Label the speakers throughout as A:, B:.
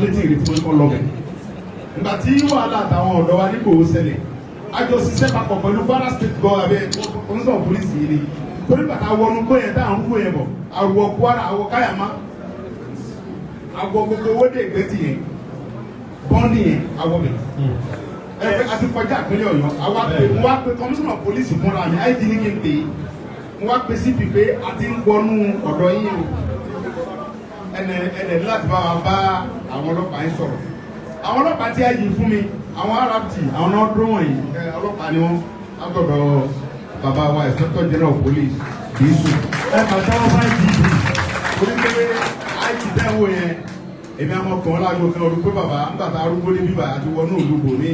A: meeting rí tí mo ní kọ́ lọ bẹ̀. Ìgbà tí wàhálà àtàwọn ọ̀dọ́ wa nígbò ó ṣẹlẹ̀, a jọ ṣiṣẹ́ papọ̀ pẹ̀lú Kwara State government, commissioner of police yìí ni. Torí bàtà wọnú gbó yẹn tá à ń wó yẹn bọ̀, àwọ̀ Kwara, àwọ̀ Káyàmá, àwọ̀ gbogbo owó dé ìgbẹ́tì yẹn, bọ́ndì yẹn, àwọ̀ bẹ̀. Ẹ àti kọjá ìpínlẹ̀ Ọ̀yọ́, àwa pè mo wá pe commissioner of police fúnra mi, IG ní kí n pè é, mo wá pe CP pé a ti ń wọnú ọ̀dọ̀ yín o, ẹnẹ ẹnẹ láti bá wa bá àwọn ọlọ́pàá yín sọ̀rọ̀. Àwọn ọlọ́pàá tí a yìí fún mi, àwọn RRT, àwọn náà dúró wọ̀nyí, ẹ ọlọ́pàá ni wọ́n látọ̀dọ̀ bàbá wa Inspector General of Police Disu.
B: Ẹ pàtẹ́wọ́ fún IGP.
A: Orí pé IG tẹ́wọ̀ yẹn, èmi àwọn ọkùnrin lágbo kan olùkó bàbá nígbà tá arúgbó ní bíbà àti wọnú òlu bòmí.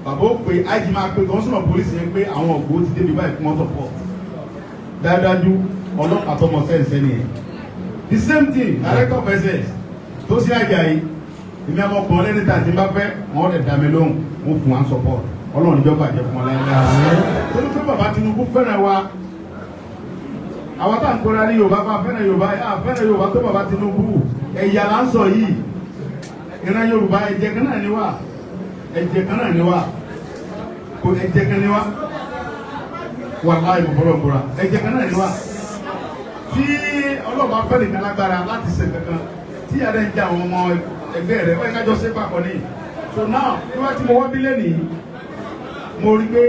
A: Bàbá ó pe IG, máa pe commissioner of police yẹn pé àwọn ògbó ti débi báyìí fún wọn support. Dájúdájú, ọlọ́pàá tọmọ sẹ́ǹsẹ́ nìyẹn. The same thing, director of SS tó sí Àjàyí, èmi àwọn ọkùnrin lẹ́ni tàbí bá fẹ́ wọn lè dá mi lóhùn, wọn fún wa support. Ọlọ́run ìjọba jẹ́ fún wọn láyé. Torí pé bàbá Tinubu fẹ́ràn wa, àwọn tá à ń kóra ní Yorùbá bá fẹ́ràn Yorùbá, yà fẹ́ràn Yorùbá tó bàbá Tinubu. Ẹ̀yà là ń sọ yìí, ìran Yorùbá, ẹ̀jẹ̀ kan náà ni wá, ẹ̀jẹ̀ kan náà ni wá, kò ẹ̀jẹ̀ kan ni wá, wàláhì mo fọlọ́ búra, ẹ̀jẹ̀ kan náà ni wá. Tí ọlọ́ọ̀bá fẹ́ nìkan lágbára láti ṣe kankan tí yàrá ń jẹ àwọn ọmọ ẹgbẹ́ rẹ̀, wọ́n yẹ kájọ ṣe papọ̀ ní. So now, bí wọ́n ti mo wá bílẹ̀ nìyí, mo rí pé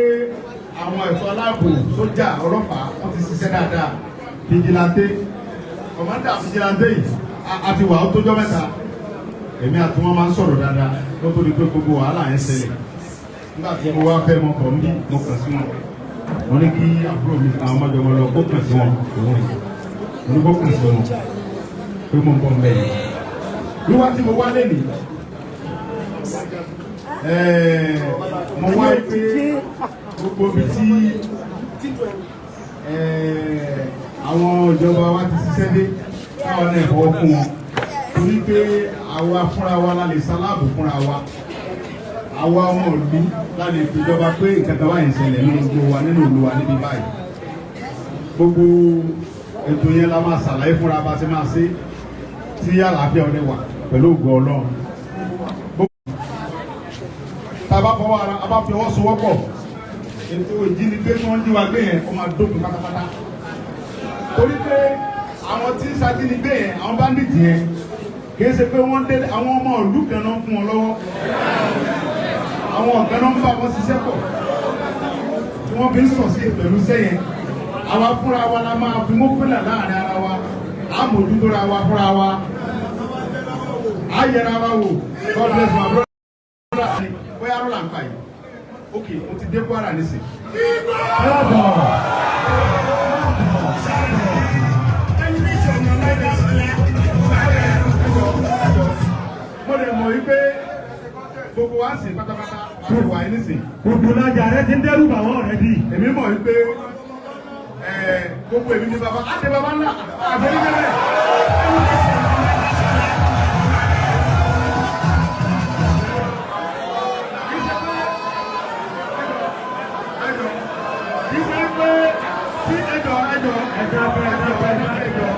A: àwọn ẹ̀ṣọ́ aláàbò, sójà, ọlọ́pàá, wọ́n ti ṣiṣẹ́ dáadáa. Vigilante, commander vigilante yìí àti wà ó tójọ́ mẹ́ta, èmi àti wọn máa ń sọ̀rọ̀ dáadáa ló tó di pé gbogbo wàhálà yẹn ṣẹlẹ̀. Nígbà tí mo wá fẹ́ mọ kọ̀ ń bí, mo kàn sí wọn, wọ́n ní kí àbúrò mi, àwọn ọmọdé wọn lọ kó kàn sí wọn, òun rè mo ní kó kàn sí wọn pé mo ń bọ̀ mbẹ́ yìí. Wíwá tí mo wá lẹ́nìí, mo wá pé gbogbo ibi tí àwọn ìjọba wa ti ṣiṣẹ́ dé, káwọn náà fọwọ́ kún wọn, torí pé àwa fúnra wa la lè ṣaláàbò fúnra wa. Àwa ọmọ ìlú la lè fìjọba pé nǹkan kan báyìí ń ṣẹlẹ̀ nínú gbogbo wa, nínú ìlú wa níbí báyìí. Gbogbo ètò yẹn la máa ṣàlàyé fúnra bá ṣe máa ṣe tí àlàáfíà ọdẹ wà pẹ̀lú ògo Ọlọ́run. Tá a bá fọwọ́ ara a bá fi ọwọ́ sowọ́pọ̀, ètò ìjínigbé tí wọ́n ń jí wa gbé yẹn, ó máa dópin pátápátá, torí pé àwọn tí ń ṣajínigbé yẹn, àwọn bandit yẹn, kìí ṣe pé wọ́n dé. Àwọn ọmọ ìlú kan náà fún wọn lọ́wọ́, àwọn ọ̀gá náà ń bá wọn ṣiṣẹ́ pọ̀ tí wọ́n fi ń sọ̀ sí pẹ̀lú sẹ́yìn. Àwa fúnra wa la máa fi mú fúnlẹ̀ láàrin ara wa, á mójútó ra wa fúnra wa, á yẹra wa wò. God bless my brother. Bóyá rọ́là ń pa yìí. Ok, mo ti dé Kwara nísìn.
B: Káàbọ̀.
A: Mo lè mọ̀ wípé gbogbo wa ń sìn pátápátá àti wà ní nísìn.
B: Gbogbo lájà rẹ ti ń dẹ́rù bà wọ́n rẹ bí.
A: Èmi mọ̀ wípé gbogbo èmi ní baba àti baba ńlá àgbẹ̀lẹ́gbẹ̀rẹ̀. Kì í ṣe pé tí ẹjọ ẹjọ
B: Ẹjọ́ afẹ́ ẹjọ́ afẹ́.
A: Ẹjọ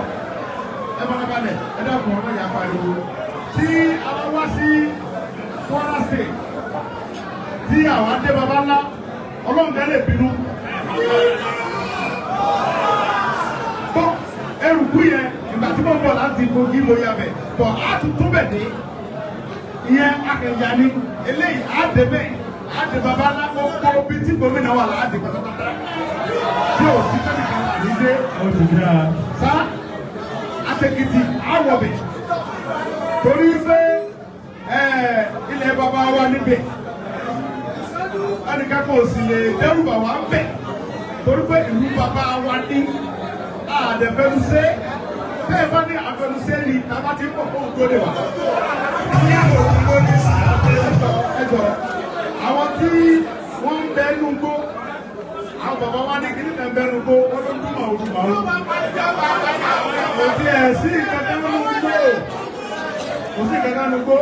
A: ẹ bá balẹ̀, ẹ dákun, ọmọ ìyá pariwo. Tí a bá wá sí Kwara State tí àwọn adé baba ńlá, Ọlọ́run kan lè bínú bọ́ eruku yẹn. Ìgbà tí mo bọ̀ láti Kogi, mo yà bẹ̀ bọ̀, á tún tún bẹ̀ dé. Ìyẹn akẹ̀yà ni eléyìí, á dé bẹ̀, á dé baba ńlá, gbogbo bí tí gómìnà wà láti pátápátá tí ò sí sẹ́ni kan wà ní dé.
B: Ó ti dáa.
A: Sá àtẹkìtì àwọ̀bẹ̀, torí pé ilẹ̀ baba wa níbẹ̀, ẹnìkan kò sì lè dẹ́rù bà wá bẹ̀, torí pé ìlú baba wa ní àdẹ̀fẹ́nusẹ́. Tẹ́ ẹ bá ní àfẹnusẹ́ ni tàbá ti ń pọ̀ fóun tó lè wà. Ẹjọ, àwọn tí wọ́n ń bẹ nínú gbó, àwọn bàbá wa ní kíní kan bẹ nínú gbó, wọ́n ló ń dún màwúrú màwúrú. Kò tí ẹ̀ sí ìkẹtẹ́ nínú gbó, kò sí ìkẹtẹ́ nínú gbó.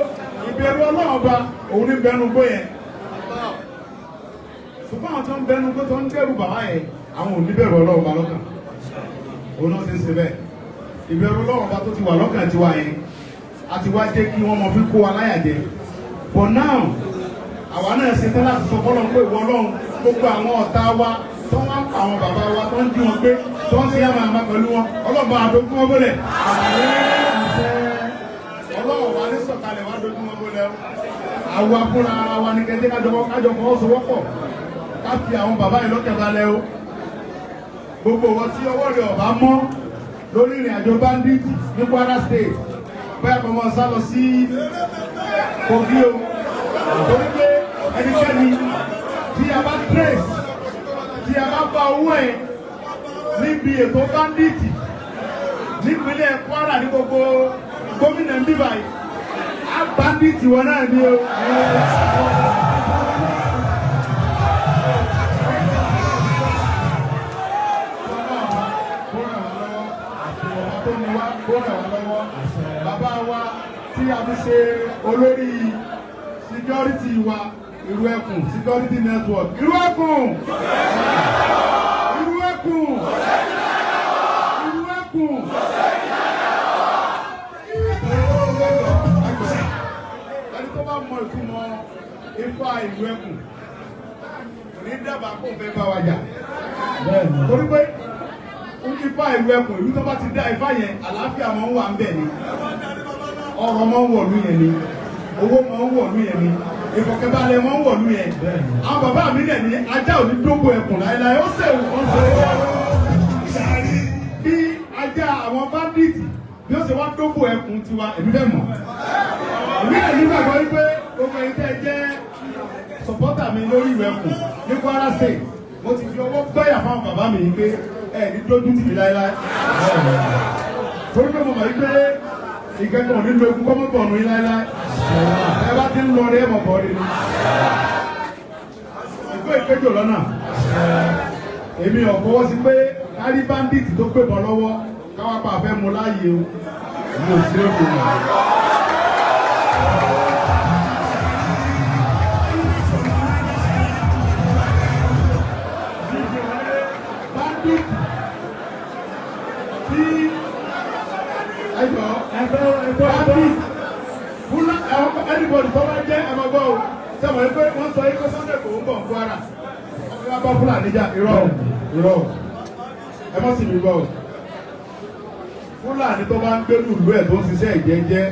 A: Ìbẹ̀rù Ọlọ́run ọba òun ní bẹ nínú gbó yẹn, ṣùgbọ́n àwọn tó ń bẹ nínú gbó tó ń dẹ́rù bàbá yẹn, àwọn ò ní bẹ̀rù Ọlọ́run ọba lọ́kàn, òun náà ti ń ṣe bẹ́ẹ̀. Ìbẹ̀rù Ọlọ́run ọba tó ti wà lọ́kàn tiwa yẹn. Àti wá jẹ́ kí wọ́n mọ fi kó wa láyà jẹ. But now, àwa náà ṣe tán láti sọ fọ́lọ́run pé ìwọ Ọlọ́run, gbogbo àwọn ọ̀tá wa tó wá ń pa àwọn bàbá wa, tó ń jí wọn gbé, tó ń ṣe yàmà àmà pẹ̀lú wọn, Ọlọ́run bá dojú wọn bólẹ̀. Ọlọ́run wa ní sọ̀kalẹ̀ wá dojú wọn bólẹ̀ o. Àwa fúnra ara wa ní kẹ́jẹ́ kájọ fọwọ́sowọ́pọ̀ ká fi àwọn bàbá yìí lọ́kẹ̀ balẹ̀ o. Gbogbo wọn tí ọwọ́ rẹ̀ ọ̀bá mọ́ lórí ìrìn àjò bandit ní Kwara State, bóyá kò mọ̀ sá lọ sí Kogi o, torí pé ẹnikẹ́ni tí a bá trace, tí a bá bá owó ẹ̀ níbi ètò bandit nípínlẹ̀ Kwara ní gbogbo gómìnà ń bíbà yìí, á bandit wọn náà ní o. Bàbá wa tí a fi ṣe olórí security wa, Irú Ẹkùn security network, Irú Ẹkùn, Irú Ẹkùn, Irú Ẹkùn. Ẹni tó bá mọ ìtumọ̀ ifá Irú Ẹkùn kò ní dábàá kó fẹ́ bá wa jà, torí pé ifá Irú Ẹkùn, ìlú tó bá ti dá ifá yẹn, àlàáfíà máa ń wà ń bẹ̀ ni, ọrọ̀ máa ń wọ̀lú yẹn ni, owó máa ń wọ̀lú yẹn ni, ìfọ̀kànbalẹ̀ máa ń wọ̀lú yẹn. Àwọn bàbá mi dẹ̀ ní ajá ò ní dógò ẹkùn láéláé, ó sèwù ó sèwù. Bí ajá àwọn báńdíìtì bí ó ṣe wá dógò ẹkùn tiwa, èmi fẹ́ mọ̀. Èmi dẹ̀ nígbàgbọ́ wípé gbogbo ẹ̀yin tẹ́ ẹ jẹ́ sọ̀pọ́tà mi lórí Irú Ẹkùn ní Kwara State, mo ti fi ọwọ́ gbáyà fáwọn bàbá mi yìí pé ẹ ní dójú tì mí láéláé, torí pé mo mọ̀ wípé ìkẹ́kọ̀ọ́ nílò egun kọ́mọ́bọ̀ ọ̀nù yín láéláé. Ẹ bá ti ń lọ rí ẹ̀mọ̀ bọ̀ rí ni ìgbó ìkéjò lọ́nà. Èmi ò fọwọ́ sí pé kárí bandit tó gbébọn lọ́wọ́ káwá pa àfẹ́ mu láàyè o, mi ò sí òkè mọ́. Bandit tí ẹjọ́ bandit fúnra anybody tó bá jẹ́ ẹ̀mọ́gbọ́ o, sẹ́wọ̀n pé wọ́n sọ ikọ́ Sunday kò ń bọ̀ Kwara, wọ́n fi wá bá Fúlàní jà. Irọ́ irọ́, ẹ má sì mí gbọ́ o. Fúlàní tó bá ń gbé lùlú ẹ̀ tó ń ṣiṣẹ́ ìjẹ́jẹ́,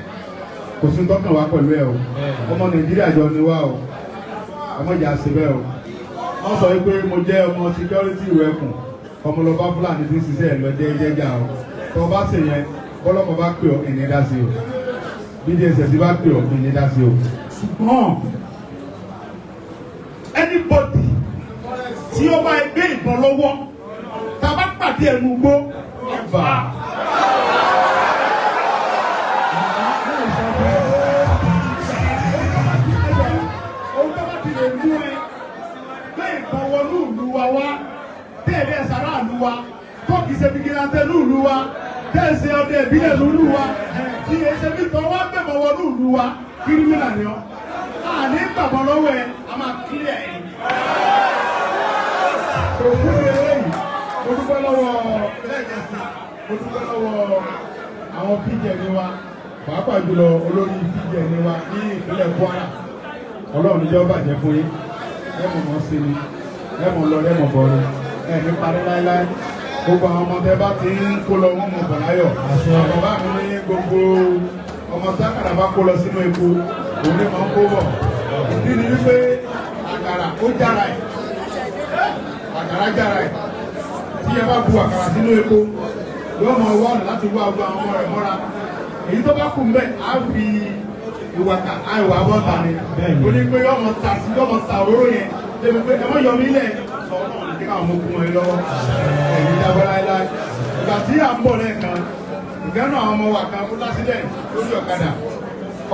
A: kò sí tọ́kàn wá pẹ̀lú ẹ̀ o. Ọmọ Nàìjíríà jọ ni wá o, ọmọ ìjà ṣe bẹ́ẹ̀ o. Wọ́n sọ pé mo jẹ́ ọmọ security Irú Ẹkùn, ọmọlọba Fúlàní tí ń ṣiṣẹ́ ẹ̀ lọ jẹ́jẹ́ jà o. Tó bá ṣe yẹn, bọ́lọ́pàá bá pè ọ́, ìní dá sí o. BDSS bá pè ọ́, ìní dá sí o. Ṣùgbọ́n anybody tí ó bá gbé ìbọn lọ́wọ́, tá a bá pàdé ẹnu gbó, ẹ̀bà. Ohun tó bá ti lè mú ẹ gbé ìbọn wọnú ìlú wa wá, tẹ̀lé sàrà ìlú wa, tó kìí ṣe fìgìláńtẹ̀ ní ìlú wa, tẹ̀sí ọdẹ ìbílẹ̀ lólu wa, tí ẹsẹ̀ bí tọ́ wá gbẹ̀mọ̀ wọnú ìlú wa, kírímìnà ni ọ́. Àní gbàgbọ́ lọ́wọ́ ẹ, a máa kílẹ̀ ẹ̀. Òkú ni eléyìí, mo dúpẹ́ lọ́wọ́ lẹ́ẹ̀kẹ́sì, mo dúpẹ́ lọ́wọ́ àwọn PJN wa, pàápàá jùlọ olórí PJN wa ní ìpínlẹ̀ Kwara. Ọlọ́run níjọ́ bàjẹ́ fún yín, ẹ mọ̀ mọ́ sí ni, ẹ mọ̀ lọ, ẹ mọ̀ bọ̀ ni, ẹ ní parí láéláé. Gbogbo àwọn ọmọ tẹ bá ti ń kó lọ, wọ́n mọ̀ bọ̀ láyọ̀. Bàbá mi ní gbogbo ọmọ sákàrà bá kó lọ sínú epo, òun ní máa ń kó bọ̀. Ìdí ni wípé àkàrà ó jára ẹ̀, àkàrà jára ẹ̀. Tí ẹ bá bu àkàrà sínú epo, yóò mọ wá ọ̀nà láti wá gbogbo àwọn ọmọ rẹ̀ mọ́ra. Èyí tó bá kù mbẹ́, á fi ìwàkà àìwà bọ́ta ni. Ó ní pé yóò mọ ta sí, yóò mọ ta òróró yẹn. Débi pé ẹ mọ̀ yọ mí lẹ̀, sọ náà ní káwọn ọmọ ogun wọn lọ́wọ́. Ẹ̀yin jábọ́ láéláé. Ìgbà tí à ń bọ̀ lẹ́ẹ̀kan, ìgánná àwọn ọmọ wa kan ó lásìlẹ̀ lórí ọ̀kadà.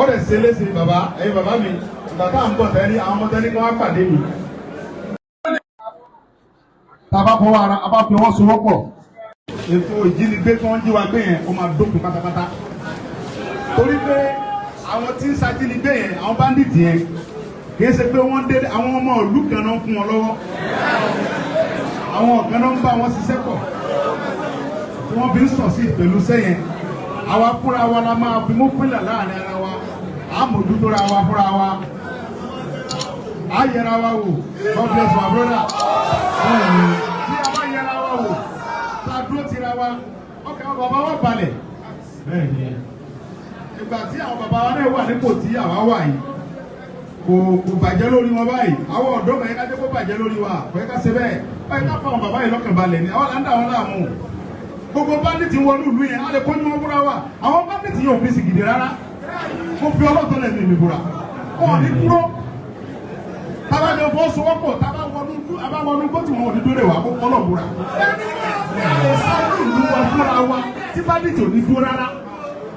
A: Ó lè ṣe léṣe bàbá, ẹ̀yin bàbá mi, ìgbà tá à ń bọ̀ tẹ́lẹ̀, àwọn ọmọ tẹ́lẹ̀ kan wá pàdé mi. Tá a bá fọwọ́ ara, a bá fi ọwọ́ sowọ́pọ̀. Ètò ìjínigbé tí wọ́n jí wa gbé yẹn, ó máa dópin pátápátá. Torí pé àwọn tí ń ṣajínigbé yẹn, àwọn bandit yẹn, kì í ṣe pé wọ́n dé àwọn ọmọ ìlú kan náà fún wọn lọ́wọ́. Àwọn kan náà ń bá wọn ṣiṣẹ́ pọ̀. Tí wọ́n fi ń sọ̀ sí pẹ̀lú sẹ́yìn. Àwa fúnra wa la máa fi mú pínlẹ̀ láàrin ara wa, á mójútó ra wa fúnra wa, á yẹra wa wò. God bless my brother. Tí a bá yẹra wa wò, tá a dúró tira wa, ọkàn àwọn bàbá wa balẹ̀. Ìgbà tí àwọn bàbá wa náà wà nípò tí àwa wà yìí, kò bàjẹ́ lórí wọn báyìí. Àwọn ọ̀dọ́ kan yẹ ká jẹ́ kó bàjẹ́ lórí wa, kò yẹ ká ṣe bẹ́ẹ̀. Báyìí ká fáwọn bàbá yìí lọ́kàn balẹ̀ ni, àwọn là ń dà wọn láàmú. Gbogbo bandits wọnú ìlú yẹn, a lè kó ní wọn búra wa. Àwọn bandits yẹn ò fi sìgìdì rárá. Mo fi ọlọ́tọ̀ lẹ̀ ní ìbúra. Wọn ò ní dúró. Tábàjọ fọwọ́sowọ́pọ̀, tábà wọnú gbó tí wọn ò ní dúró wà kó kọ́lọ̀ búra. A lè sáré ìlú wa fúnra wa tí bandits ò ní dúró rárá.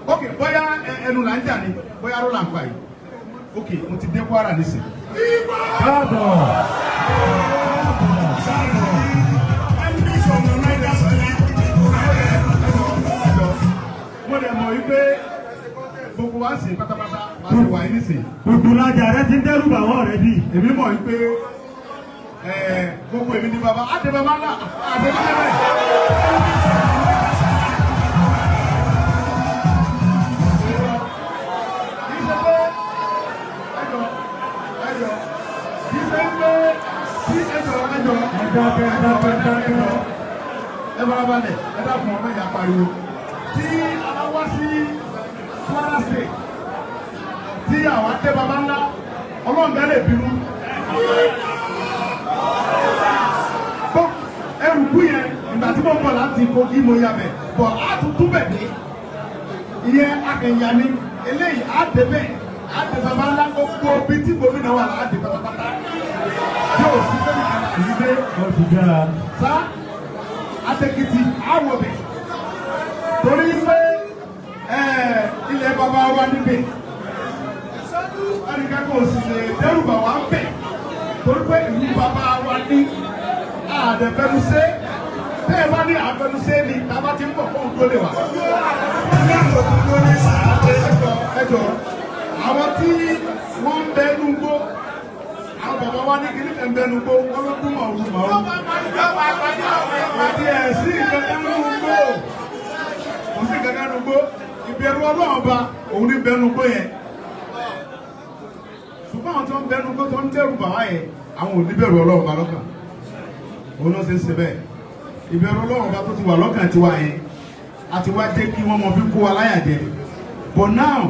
A: Ok, bóyá ẹnu là ń jà ni, bóyá aró là ń pa yìí. Ok, mo ti dé Kwara nísìn.
B: Káàbọ̀.
A: Mo dẹ̀ mọ̀ wípé gbogbo wa ń sìn pátápátá, bá a ṣe wà yín nísìn.
B: Ògùnlájà rẹ ti ń dẹ́rù bà wọ́n already.
A: Èmi mọ̀ wípé gbogbo èmi ni bàbá, á dé bàbá ńlá, àti ẹ̀mí bẹ́ẹ̀. Kì í ṣe pé ẹjọ́ ẹjọ́ kì í ṣe pé kí ẹjọ́ ẹjọ́
B: Ẹ dákẹ́, ẹ dákẹ́, ẹ dákẹ́.
A: Ẹ farabalẹ̀, ẹ dákun, ọmọ ìyá pariwo. Tí a bá wá sí Kwara State, tí àwa dé baba ńlá, ọlọ́run gán lè bínú. Bó ẹrù kú yẹn, ìgbà tí mo ń bọ̀ láti Kogi mo ya bẹ̀, bọ̀ á tún tún bẹ̀ dé. Ìyẹn akẹ̀yà ni, eléyìí á dé bẹ̀, á dé baba ńlá, gbogbo bí tí gómìnà wà á dé pátápátá. Yóò sí sẹ́yìn kan àti dé
B: Ó ti dáa.
A: sá àtẹkìtì àwọ̀bẹ̀ torí pé ilẹ̀ bàbá wa níbẹ̀, ẹnìkan kò sì lè dẹ́rùbà wá ń bẹ̀ torí pé ìlú bàbá wa ní àdẹ̀fẹ́nusẹ́. Tẹ́ ẹ bá ní àfẹnusẹ́ ni tàbá ti ń bọ̀ fóun tó lè wà. Ẹjọ́ àwọn tí wọ́n ń bẹ nú gbó, àwọn bàbá wa ní kíní kan bẹ nú gbó, wọ́n ló dún màwúrú màwúrú. Àti ẹ̀sìn kankan nú gbó, kò sí kankan nú gbó. Ìbẹ̀rù Ọlọ́run ọba òun ní bẹ nú gbó yẹn. Ṣùgbọ́n àwọn tó ń bẹ nú gbó tó ń dẹ́rù bà wá yẹn, àwọn ò ní bẹ̀rù Ọlọ́run ọba lọ́kàn. Òun náà ṣe ń ṣe bẹ́ẹ̀. Ìbẹ̀rù Ọlọ́run ọba tó ti wà lọ́kàn tiwa yẹn, àti wá jẹ́ kí wọ́n mọ fi kó wa láyà jẹ. But now,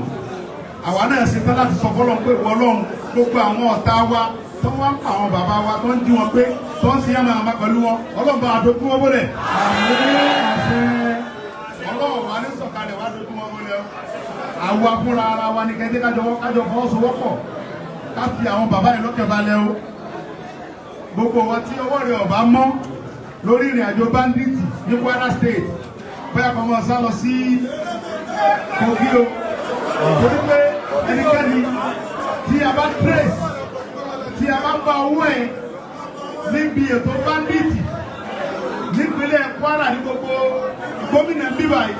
A: àwa náà ṣe tán láti sọ fọlọ́n pé ìwọ Ọlọ́run, gbogbo àwọn ọ̀tá wa tó wá ń pa àwọn bàbá wa, tó ń jí wọn pé, tó ń ṣe yàmàyàmà pẹ̀lú wọn, Ọlọ́run bá dojú wọn wọlé. Ọlọ́run wa ní sọ̀kalẹ̀ wá dojú wọn wọlé o. Àwa fúnra ara wa ní kẹ́tẹ́ kájọ fọwọ́sowọ́pọ̀ ká fi àwọn bàbá yìí lọ́kàn balẹ̀ o. Gbogbo wọn tí ọwọ́ rẹ̀ ọ̀bá mọ́ lórí ìrìn àjò bandits ní Kwara State, bóyá kọ́ mọ́ sá lọ sí Kogi o, torí pé ẹnikẹ́ni tí a bá trace, tí a bá gba owó ẹ̀ níbi ètò bandit nípínlẹ̀ Kwara ní gbogbo gómìnà bíbá yìí,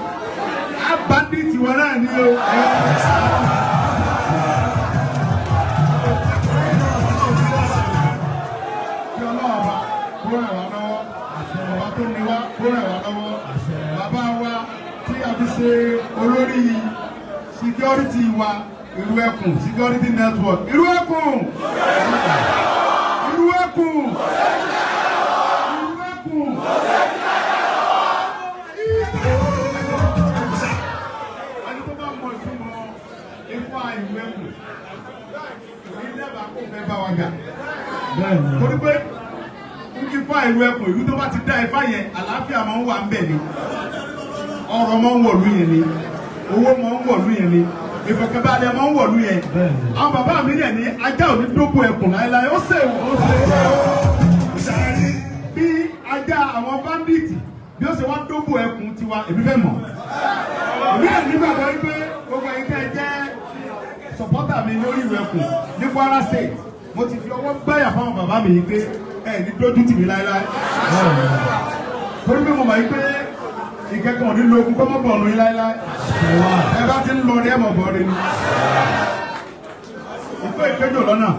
A: á bandit wọn náà ní o. Kí Ọlọ́run bá kó ràn wá lọ́wọ́, ọba tó ní wá kó ràn wá lọ́wọ́. Bàbá wa tí a fi ṣe olórí security wa, Ìlú Ẹkùn Security Network, Ìlú Ẹkùn, Ìlú Ẹkùn, Ìlú Ẹkùn. Ẹni tó bá mọ ìtumọ̀ ifá Ìlú Ẹkùn ní dábàá kó fẹ́ bá wa jà, torí pé ifá Ìlú Ẹkùn, ìlú tó bá ti dá ifá yẹn, àlàáfíà máa ń wà ń bẹ̀ ni, ọrọ̀ máa ń wọ̀lú yẹn ni, owó máa ń wọ̀lú yẹn ni, ìfọ̀kànbalẹ̀ máa ń wọ̀lú yẹn. Àwọn bàbá mi yẹn ní ajá ò ní dóko ẹkùn láéláé, ó ṣe wọ́n ó ṣe bí ajá àwọn bandits bí ó ṣe wá dóko ẹkùn tiwa. Èmi fẹ́ mọ̀, èmi náà nígbàgbọ́ wípé gbogbo ẹ̀yin tẹ́ ẹ jẹ́ supporter mi lórí Ìlú Ẹkùn ní Kwara State, mo ti fi ọwọ́ gbáyà fáwọn bàbá mi yìí pé ẹ ní dójú tì mí láéláé, torí pé mo mọ̀ yìí pé ìkẹ́kọ̀ọ́ ní lo ogun kọ́mọ́ bọ̀ ọ̀nù yín láéláé. Ẹ bá ti ń lọ ní ẹ̀mọ̀ bọ̀ ni ìfẹ́ ìkẹjọ lọ́nà.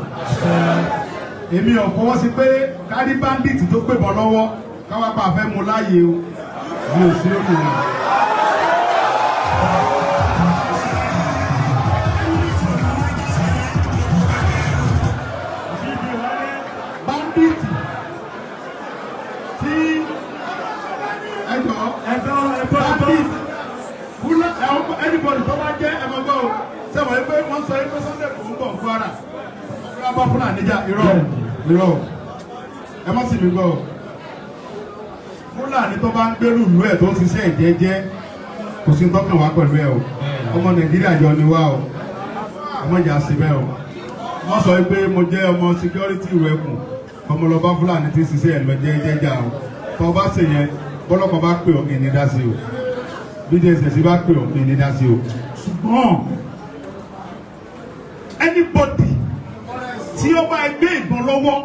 A: Èmi ò fọwọ́ sí pé kárí bandit tó gbébọn lọ́wọ́ káwá pa àfẹ́ mu láàyè o, mi ò sí lókè náà. sọ pé Sunday kò ń bọ̀ Kwara ọkùnrin abá Fúlàní jà irọ́ irọ́ ẹ má sì mí gbọ́ Fúlàní tó bá ń gbèrú ìlú ẹ̀ tó ń ṣiṣẹ́ ìjẹ́jẹ́ kò sí tọ́kàn wá pẹ̀lú ẹ o ọmọ Nàìjíríà jọ ni wá o ọmọ ìjà sí bẹ́ẹ̀ o wọ́n sọ pé mo jẹ́ ọmọ security ìwé ẹkùn ọmọlọba Fúlàní tí ń ṣiṣẹ́ ẹ̀ lọ jẹ́jẹ́ jà o tọ́ bá ṣe yẹn bọ́lọ́pàá bá pè ọ́ kí ni dá sí o bí DSS bá pè ọ́ kí ni dá sí o
C: ṣùgbọ́n anybody tí ó bá gbé ìbọn lọ́wọ́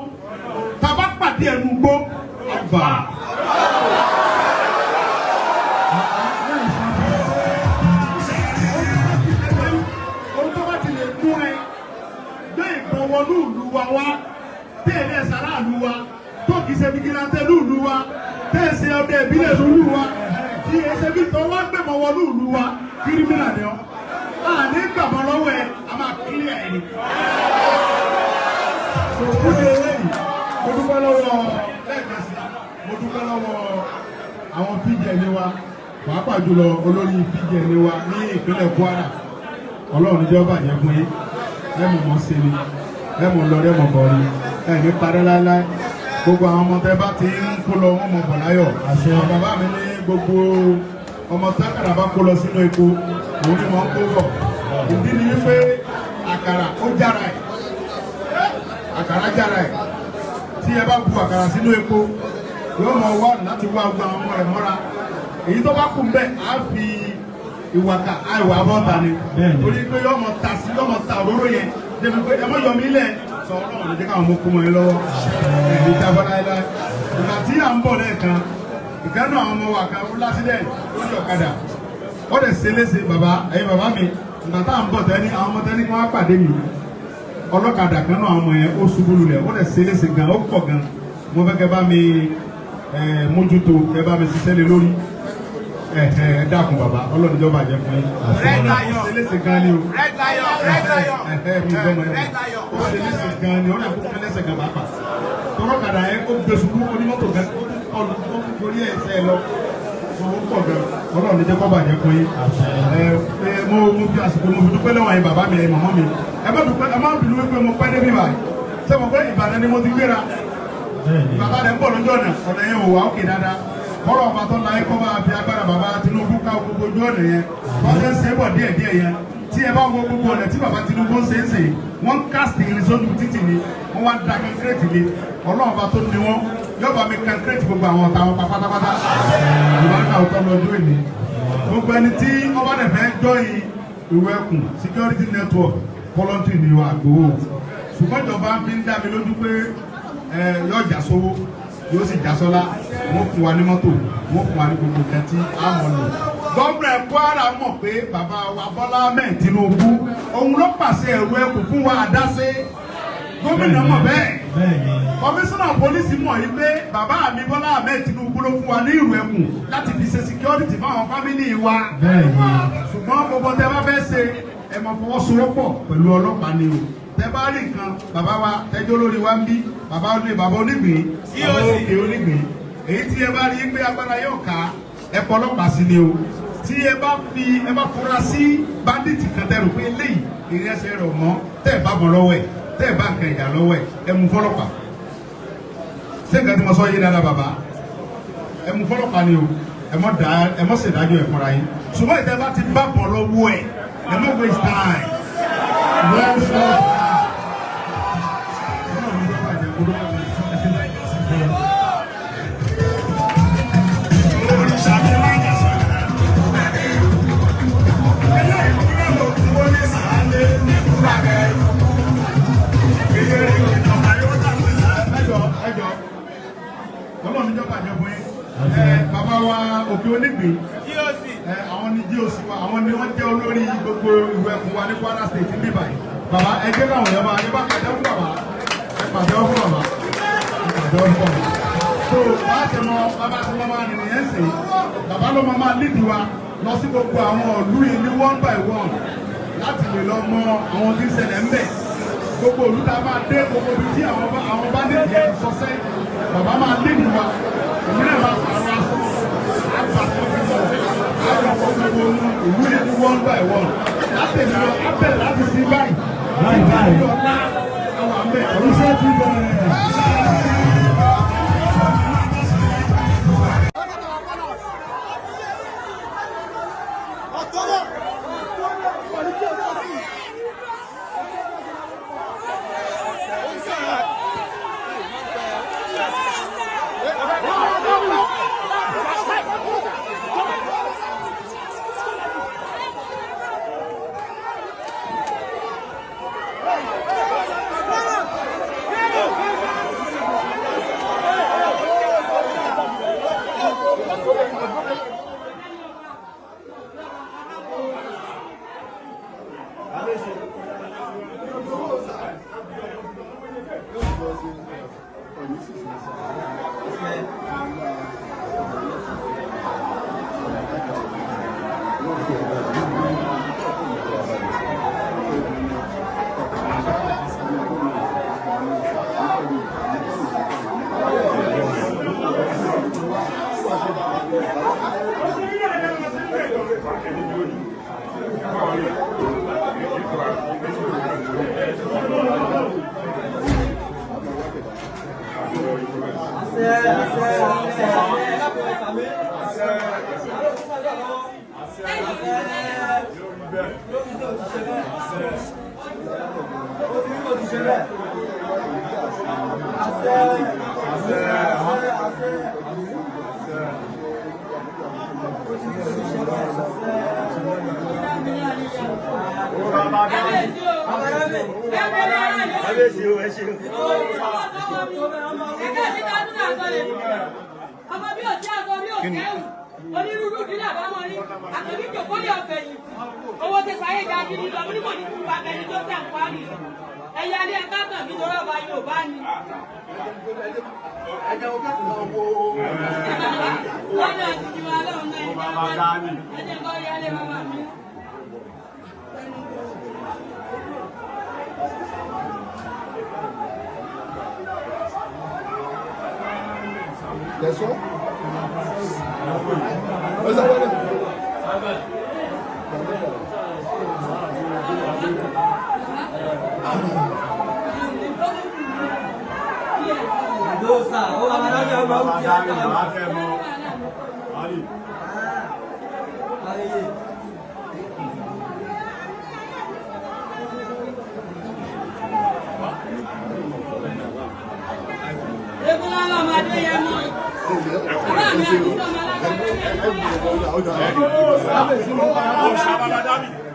C: tá a bá pàdé ẹnu gbó àgbà. Ohun tó bá ti lè mú ẹ gbé ìbọn wọnú ìlú wa wá tẹ̀lé sàráàlú wa tó kìí ṣe fìgìláńtẹ́ lúùlú wa tẹ̀ ṣe ọdẹ ìbílẹ̀ lúùlú wa tí ẹsẹ̀ bí tọ́ wá gbẹ̀mọ̀ wọnú ìlú wa kírímìnà ni ọ́ àní gbàgbọ́ lọ́wọ́ ẹ a máa kílíà ẹ ni.
A: Òkú ni eléyìí mo dúpẹ́ lọ́wọ́ lẹ́ẹ̀kan sí mo dúpẹ́ lọ́wọ́ àwọn PGN wa pàápàá jùlọ olórí PGN wa ní ìpínlẹ̀ Kwara Ọlọ́run níjọ́ bàjẹ́ fún yín ẹ mọ̀ mọ́ sí ni ẹ mọ̀ lọ ẹ mọ̀ bọ̀ ni ẹ ní parẹ́ láéláé gbogbo àwọn ọmọ tẹ bá ti ń kó lọ wọn mọ̀ bọ̀ láyọ̀ àwọn bàbá mi ní gbogbo ọmọ tákàrà bá kó lọ sínú epo òun ni wọ́n kó bọ̀ ìdí ni wípé àkàrà ó jára ẹ̀ àkàrà jára ẹ̀ tí ẹ bá bu àkàrà sínú epo yóò mọ wá láti wá gba àwọn ọmọ rẹ̀ mọ́ra èyí tó bá kù ń bẹ̀ á fi ìwàkà àìwà bọ́ta ni torí pé yóò mọ ta sí yóò mọ ta òróró yẹn débi pé ẹ mọ yọmí lẹ̀ sọ ọlọ́run ló jẹ́ káwọn ọmọ kú mọ́ ẹ lọ́wọ́ ẹ̀ ní jábọ́ láéláé ìgbà tí à ń bọ̀ lẹ́ẹ̀kan ìkànnì àwọn ọmọ wa kan lásìdẹ̀ lórí ọ̀kadà ó dẹ̀ ṣe léṣe bàbá ẹ̀yin bàbá mi ìgbà tá à ń bọ̀ tẹ́ni àwọn ọmọ tẹ́ni kí wọ́n á pàdé mi ọlọ́kadà kan náà àwọn ọmọ yẹn ó ṣubú lulẹ̀ ó dẹ̀ ṣe léṣe gan ó pọ̀ gan mo fẹ́ kẹ́ bá mi mójútó kẹ́ bá mi ṣiṣẹ́ lé lórí ẹ ẹ dákun bàbá ọlọ́run jọba jẹ́ fún yín ó ṣe léṣe gan ni o mi gbọ́mọ yẹn ó ṣe léṣe gan ni ó dẹ̀ kó fún lẹ́sẹ̀ gan pàápàá tọrọkadà yẹn ó gbé ṣubú onímọ́tò gan ó tún gorí ẹsẹ̀ lọ owó pọ̀ gan ọlọ́run ní jẹ́ kó bàjẹ́ fún yín ẹ mo fi àsìkò mo fi dúpẹ́ lọ́wọ́ yín bàbá mi ẹ màmá mi ẹ má dúpẹ́ ẹ má bínú wípé mo pẹ́ débi báyìí ṣé mo pé Ìbàdàn ni mo ti gbéra bàbá rẹ̀ ń bọ̀ lójú ọ̀nà ọ̀nà yẹn ò wá òkè dáadáa kọ́lọ̀ ọba tó la kọ́ bá fi agbára bàbá Tinubu ká gbogbo ojú ọ̀nà yẹn wọ́n ṣe ń ṣe é bọ̀ díẹ̀ díẹ̀ yẹn tí ẹ bá wo gbogbo ọ̀nà tí bàbá Tinubu ń ṣe é ṣe wọ́n ń kásìtì irin sójú títì ni wọ́n wá ń da kọ́ńkírẹ́tì lé ọlọ́run ọba tó ní wọ́n yóò bá mi kọ́ńkírẹ́tì gbogbo àwọn ọ̀tá wọn pátápátá ìwádìí àwọn tó lọ́jọ́ ìní gbogbo ẹni tí ọba dẹ̀ fẹ́ jọyìn ìwé ẹkùn security network voluntary ni wà gbowó ṣùgbọ́n ìjọba fi ń dá mi lójú pé yóò já sówó yóò sì já sọ́lá wọ́n fún wa ní mọ́tò wọ́n fún wa ní gbogbo nǹkan tí a mọ̀ lò. Gómìnà Kwara mọ̀ pé bàbá wa Bọ́lá Ahmed Tinubu òun ló pàṣẹ ẹ̀rù ẹkùn fún wa àdáṣe gómìnà mọ̀ bẹ́ẹ̀ kọmíṣánná pólísì mọ̀ yìí pé bàbá mi Bọ́lá Ahmed Tinubu ló fún wa ní ìrù ẹkùn láti fi ṣe security fáwọn fámìlì wa ṣùgbọ́n gbogbo tẹ bá fẹ́ ṣe ẹ máa fọwọ́sowọ́pọ̀ pẹ̀lú ọlọ́pàá ni o tẹ bá rí nǹkan bàbá wa tẹjọ́ lórí wa ń bí bàbá oní bàbá onígbìn bàbá òkè onígbìn èyí tí ẹ bá rí pé agbára yóò ká ẹ pọ̀ ọlọ́pàá sí ni o tí ẹ bá fi ẹ bá fura sí bandit kan tẹ rò pé eléyìí ìrìn ẹsẹ̀ rẹ̀ mọ́ tẹ́ ẹ bá bọ̀ lọ́wọ́ ẹ̀ tẹ́ ẹ bá nǹkan ìjà lọ́wọ́ ẹ̀ ẹ mú fọlọ́pàá ṣé nǹkan tí mo sọ yé dáadáa bàbá ẹ mú fọlọ́pàá ni o ẹ mọ̀ dá ẹ mọ̀ ṣèdájọ́ ẹ̀ fúnra yín ṣùgbọ́n ìtẹ́ bá ti bá bọ̀ lọ́wọ́ ẹ̀ ẹ mọ̀ waste time. Bàbá wa Òkè Onígbìn àwọn ni GOC wa àwọn ni wọ́n jẹ́ olórí gbogbo ìwé ẹkùn wa ní Kwara State ní báyìí. Bàbá ẹ jẹ́ káwọn èèyàn máa ẹ bá pàtẹ́wọ́ fún bàbá ẹ pàtẹ́wọ́ fún bàbá ẹ pàtẹ́wọ́ fún bàbá. So bá a ṣe mọ bàbá ṣe mọ máa nìyẹn yẹn sè bàbá ló máa máa lídìí wa lọ sí gbogbo àwọn ìlú yìí ní one by one láti lè lọ mọ àwọn tí ń ṣẹlẹ̀ ńbẹ̀. Gbogbo ìlú tá a máa dé gbogbo ibi tí àwọn bá ní ìyẹn sọ sẹ́yìn bàbá máa lídìí wa ìmúlẹ̀ máa pàrọ̀ aṣọ àgbà tó fi sọ̀rọ̀ àwọn ọmọ gbogbo ìlú yẹn ní one by one látẹ̀lé lọ abẹ́ láti sí báyìí
B: Báyìí báyìí.
A: ọ̀la àwọn àmẹ́
B: Iṣẹ́ ti bẹ̀rẹ̀.
D: Ọmọ bí òsì aṣọ bí òsì ẹ̀wù, onírúurú ìdílé àbámọ́ rí, àtẹ̀bí jòkólé ọ̀fẹ́ yìí, owó ti sáyé ga gidi lọ, mo ní kò ní fún bàbá ẹni tó sẹ̀ ń parí. Ẹ̀yà ilé ẹ̀ka tàn mí lọ́rọ̀ ọba Yorùbá ni. Lọ́dọ̀ àtijọ́ wa lọ́run náà ẹ̀jẹ̀ kọ́ yálé bàbá mi.
E: Lẹ́sọ́. Ọ̀sán wọlé.
D: Egun lọ́lọ́ ọmọdé yẹn mọ́. Bàbá mi àti sọmọ alágbádá yẹn ló yà.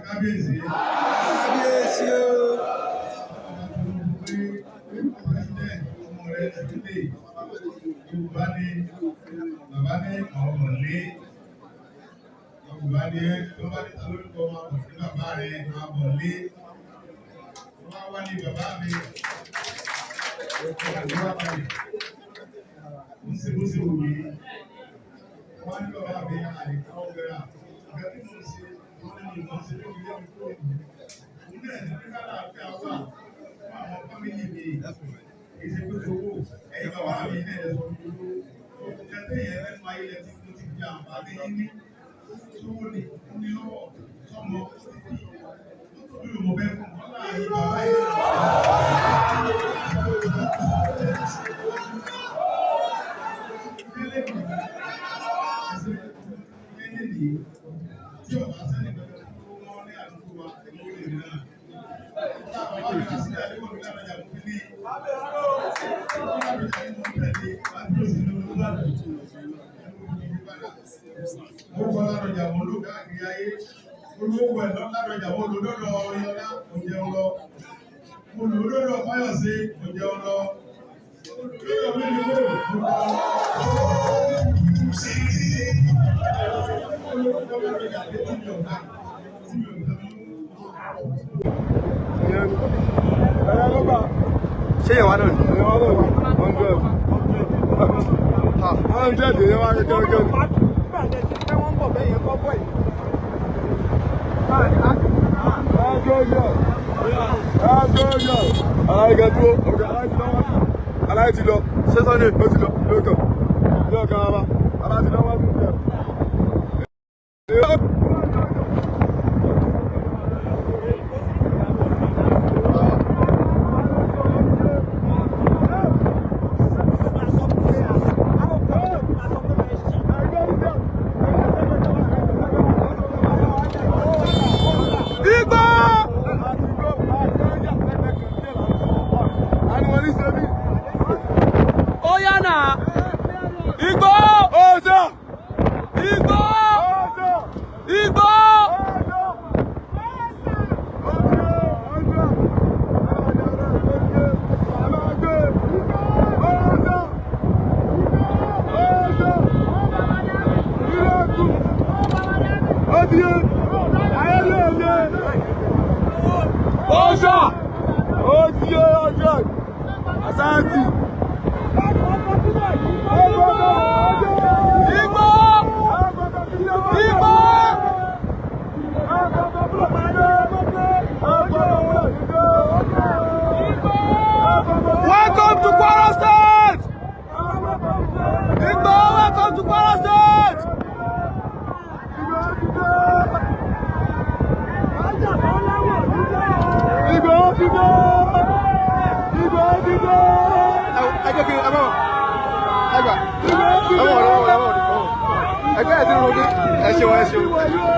A: Kábíyèsí.
E: Kábíyèsí o.
A: Yorùbá ní bàbá ní àwọn ọ̀lẹ́ Yorùbá ní tó bá níta lórúkọ máa bọ̀ sí bàbá rẹ̀ máa bọ̀ lé wọ́n wá ní bàbá mi ọkọ̀ àdúrà balẹ̀ ń ṣe bó ṣe wù mí wọ́n ní bàbá mi àlèkà ọ̀gbẹ́ra ọ̀gá tí mo ń ṣe wọ́n ní mo ń ṣe lórí ilé mi kúrò ní òun náà ní pé kálàáfíà wà fún àwọn fámìlì mi èsì pé owó ẹ̀yin bàbá mi náà ẹ̀ sọ fún mi tẹ́tẹ́ yẹn lẹ́nu ayé lẹ́tí mo ti fi àǹfààní yín ní sówó ni ó ní lọ́wọ́ sọmọ títí tó tóbi ló mọ bẹ́ẹ̀ fún ọ láàrin bàbá yìí. Tí ọba sẹ́ni gbẹdọ̀ tó wọ́n ní àdúgbò wa, èmi ò lè rí náà. Bàbá mi ti sílẹ̀ àdúgbò mi lára ìyàwó mi ní. Mo kọ́ lárọjà mọ́ ló káàkiri ayé. Olówó ẹ̀ lọ lárọjà mọ́ ló lọ́dọ̀ Ọ̀yọ́lá òjẹun lọ. Mo lò lọ́dọ̀ Fáyọ̀sé òjẹun lọ. Lọ́dọ̀ mi ni mo lò lọ. Olówó lárọjà dé tí mi ò bá tí mi ò bá
E: Ṣé ìwà náà ni? Ìwà náà ni. 100. 100 ìyẹn wá kékeré kékeré. Aláyé kan dúró, ọ̀gá aláyé ti lọ wájú. Aláyé ti lọ, ṣé Sunday ó ti lọ, lóòkàn. Lóòkàn bàbá, bàbá ti lọ wájú. Igbó!
D: Ó yá nà. Igbó!
E: Ọ̀sà!
D: Igbó!
E: Ọ̀sà!
D: Igbó!
E: Ọ̀sà! Asanti!
D: Igbó! Igbó! Welcome to Kwara State! Igbo, welcome to Kwara State!
E: Ẹgbẹ́ kiri, ẹgbẹ́ ẹgbà, ẹwọ̀n ọ̀rọ̀ ẹwọ̀n ẹwọ̀n ẹgbẹ́ ẹ̀ ti rò ní ẹ ṣeun ẹ ṣeun ẹ ṣeun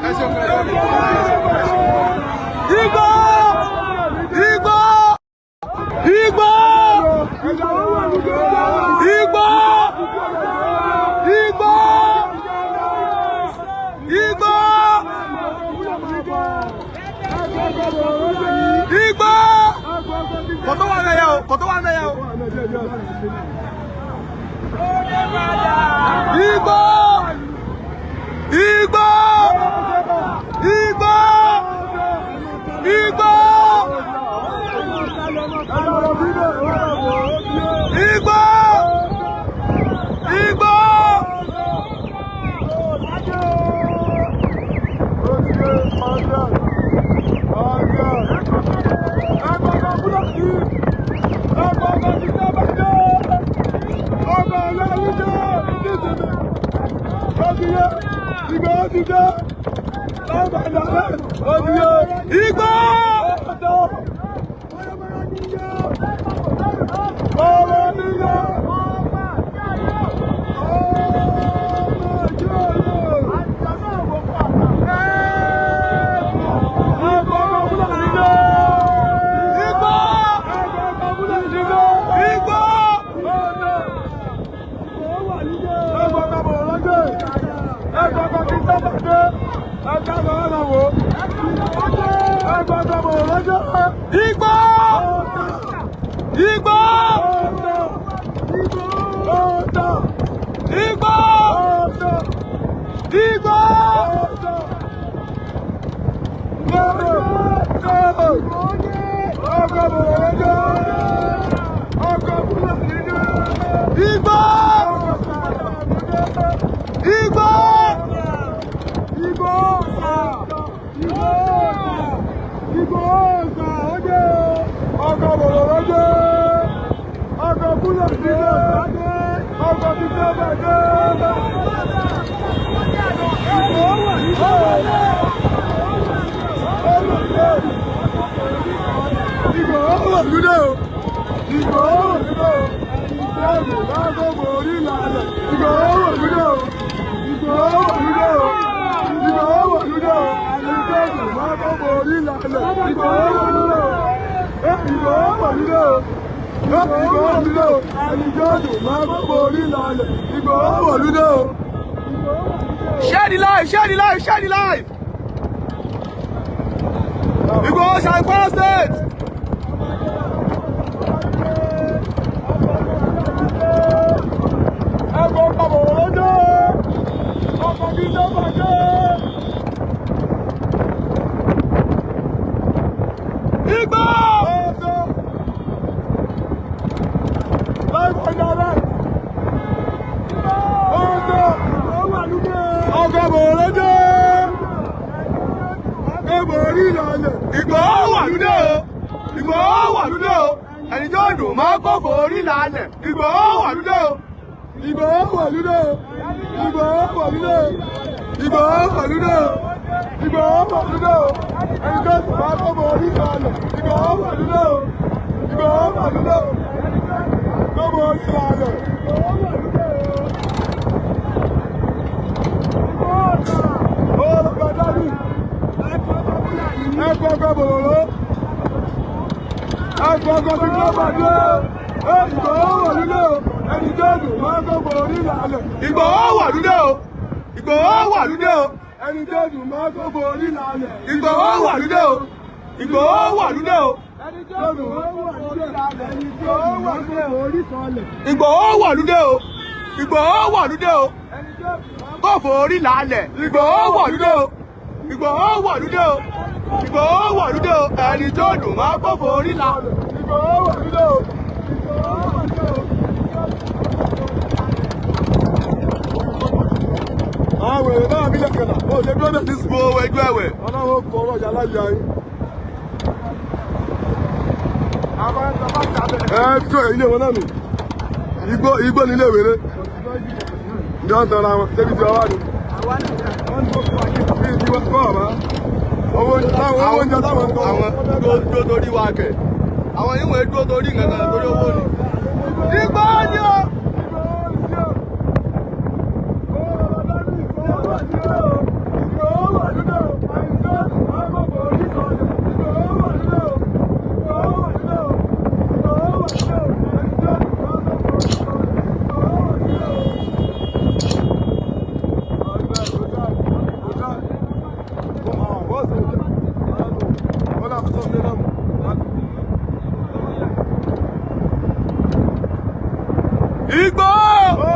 E: ẹ ṣeun ẹ ṣeun.
D: Igbo! Igbo! Igbo! Igbo! Igbo! Igbo! Igbo!
E: Kò tó wà mẹ́yà o, kò tó wà mẹ́yà o.
D: Igbo! Igbo! Igbo!
E: Ìgbòho. Ìgbòho. Ìgbòho. Ìgbòho. Share the live, share the live, share the live. Ìgbòho Kwara State. Ìgbòho! Ìgbòho wà lúdé o! Ìgbòho wà lúdé o! Ẹni tó dùn máa kókò orí lálẹ̀. Ìgbòho wà lúdé o! Ìgbòho wà lúdé o! Ìgbòho wà lúdé o! Ìgbòho wà lúdé o! Ìgbòho wà lúdé o! Ẹni tó dùn máa kókò orí lálẹ̀. Ìgbòho wà lúdé o! Ìgbòho wà lúdé o! Kókò orí lálẹ̀. Ìgbòho wà lúdé o! Ìgbòho wà lúdé o! Ẹni tó dùn máa kókò orí lálẹ̀. Ìgbòho wà lúdé o! Ìgbòho wà lúdé o! Ẹni tó dùn máa kókò orí lálẹ̀. Ìgbòho wà lúdé o! Ìgbòho wà lúdé o! Kófò orí lálẹ̀. Ìgbòho wà lúdé o! Ìgbòho wà lúdé o! Ìgbòho wà lúdé o! Ẹni tó dùn máa kófò orí lálẹ̀. Ìgbòho wà lúdé o! Àwọn èrè náà mílẹ̀ kẹlà, ó ṣe dúró bẹ̀ sí sùn. Gbogbo ẹgbẹ́ ẹ̀wẹ̀. Ọlọ́run kọ ọ̀rọ̀ ìyá láyé ayé. Ẹ tó ilé wọn náà nù. Igbó igbó nílé wèrè. Ní wọ́n tanra wọn, ṣébi tí wọ́n wà ní. Bí ti wọ́n kọ́ ọ̀bá. Owó oúnjẹ táwọn ń tọ́. Àwọn dúró torí wa kẹ̀. Àwọn ìwọ̀n dúró torí nǹkan torí owó ni. Igbó ni o! Ìgbòho!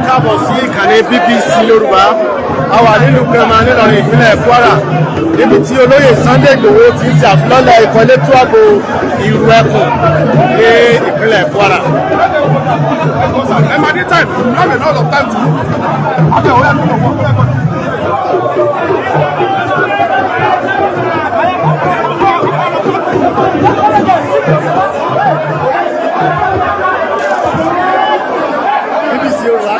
E: Káàbọ̀ sí ìkànnì BBC Yorùbá. A wà nílùú Kẹmà nílọrin ìpínlẹ̀ Kwara níbi tí olóyè Sunday Igboho ti ń ṣe àfilọ́lẹ̀ ikọ̀ elétò ààbò Ìrù Ẹkùn ní ìpínlẹ̀ Kwara. BBC Yorùbá.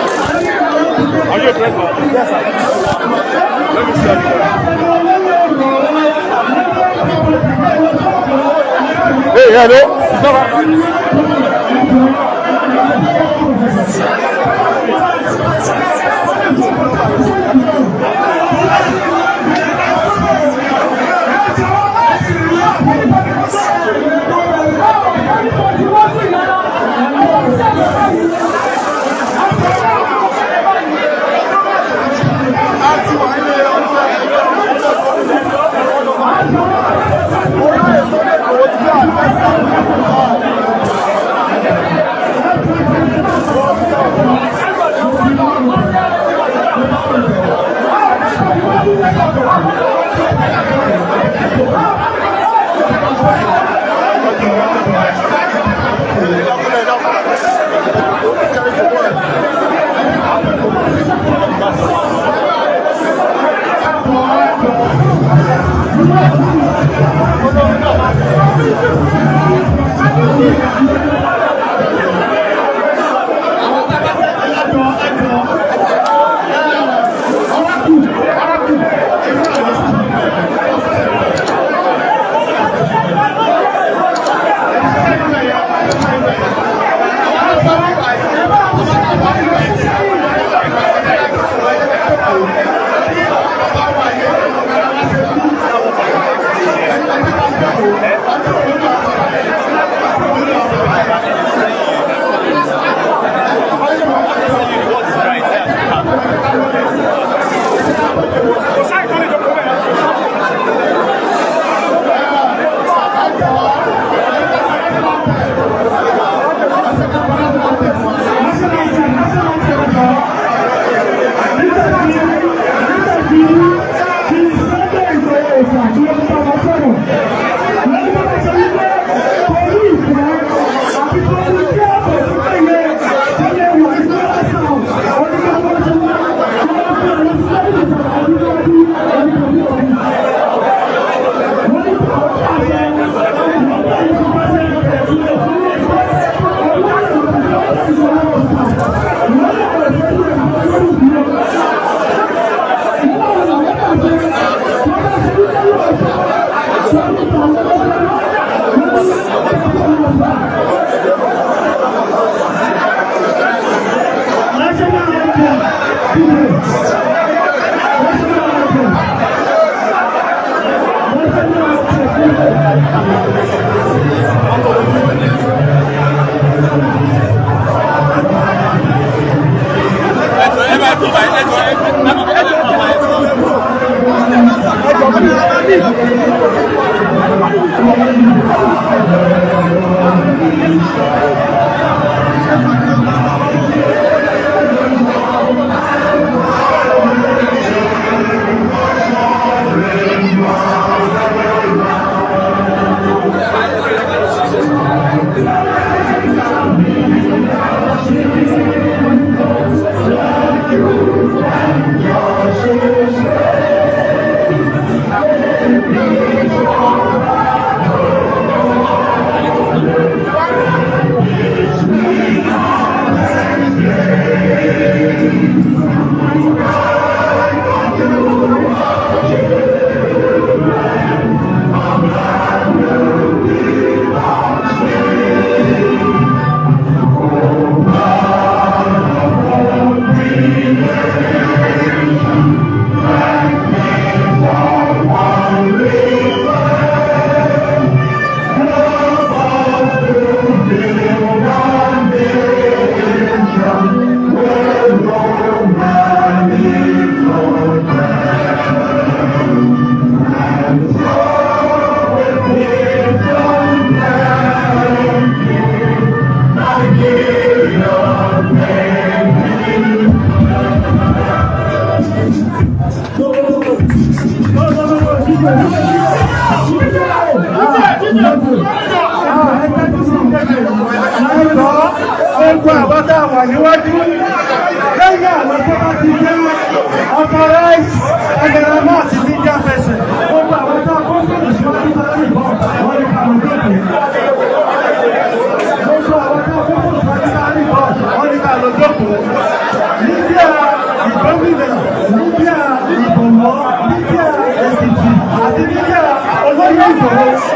A: Are you a press man? Yes, sir. Let me see.
E: Hey, hello.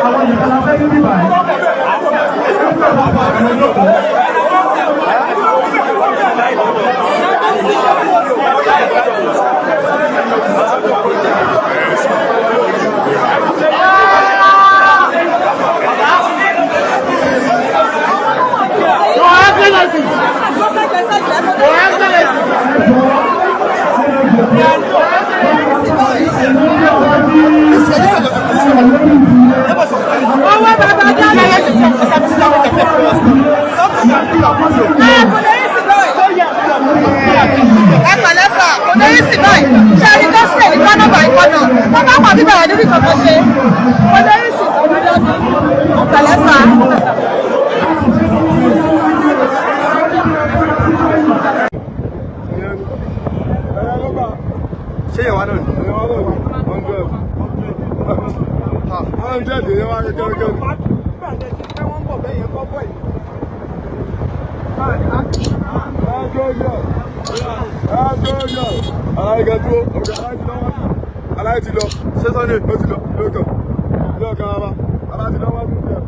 B: Àwọn ìkàlà fẹ́ ní bíbáyìí.
E: 100 yẹn wá kékeré. Aláyé dúró, aláyé ti lọ, ṣé Sunday ó ti lọ, lóòkàn, lóòkàn bàbá, bàbá ti lọ wájú ìjẹun.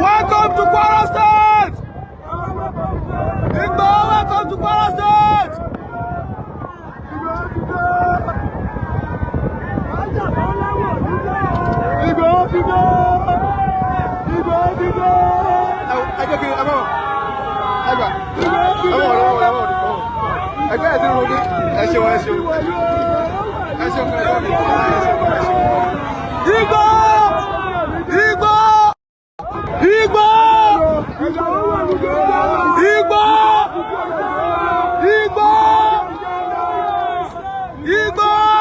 E: Welcome to Kwara State! Igboho, welcome to Kwara State! Igboho ti dé! Igboho ti dé! Ẹ jẹ́ kí ẹ mọ̀ ẹ gbà ẹ mọ̀ ọ̀rọ̀ ọ̀rọ̀ ọ̀rọ̀ ẹgbẹ́ ẹ̀ ti rò ní ẹ ṣeun ẹ ṣeun ẹ ṣeun ẹ ṣeun ẹ ṣeun. Igboho! Igboho! Igboho! Igboho! Igboho! Igboho!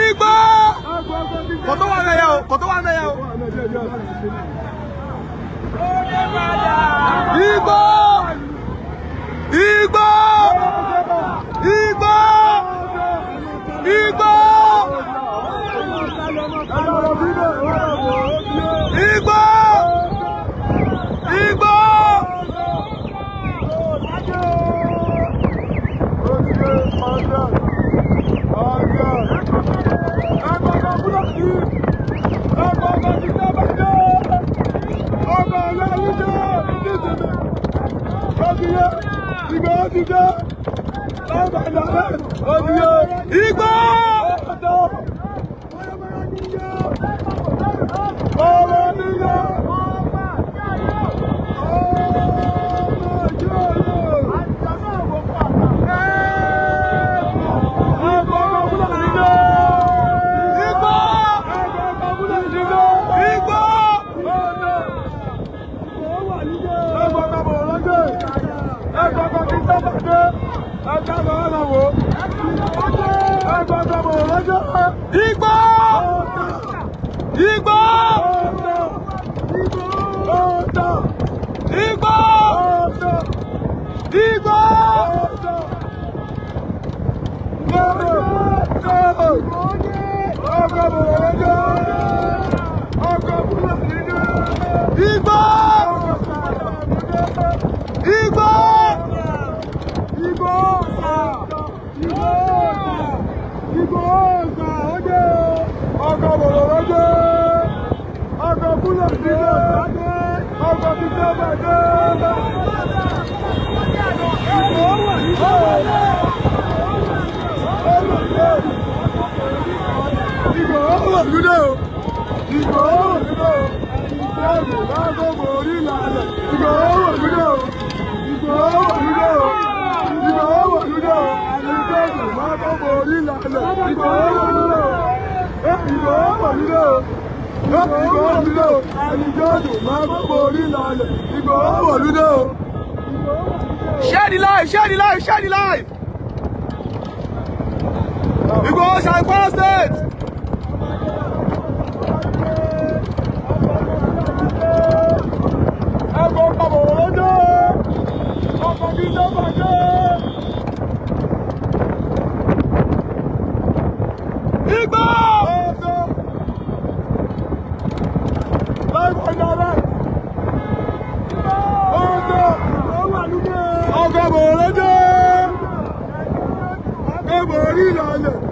E: Igboho! Kò tó wà mẹ́yà o, kò tó wà mẹ́yà o. Igboho! Igboho! Igboho! Igboho! Igboho! Igboho! Igboho! Igboho! Igboho! Igboho! Igboho! Igboho! Igboho! Share the live, share the live, share the live. Igboho Shine Kwara State. Igboho!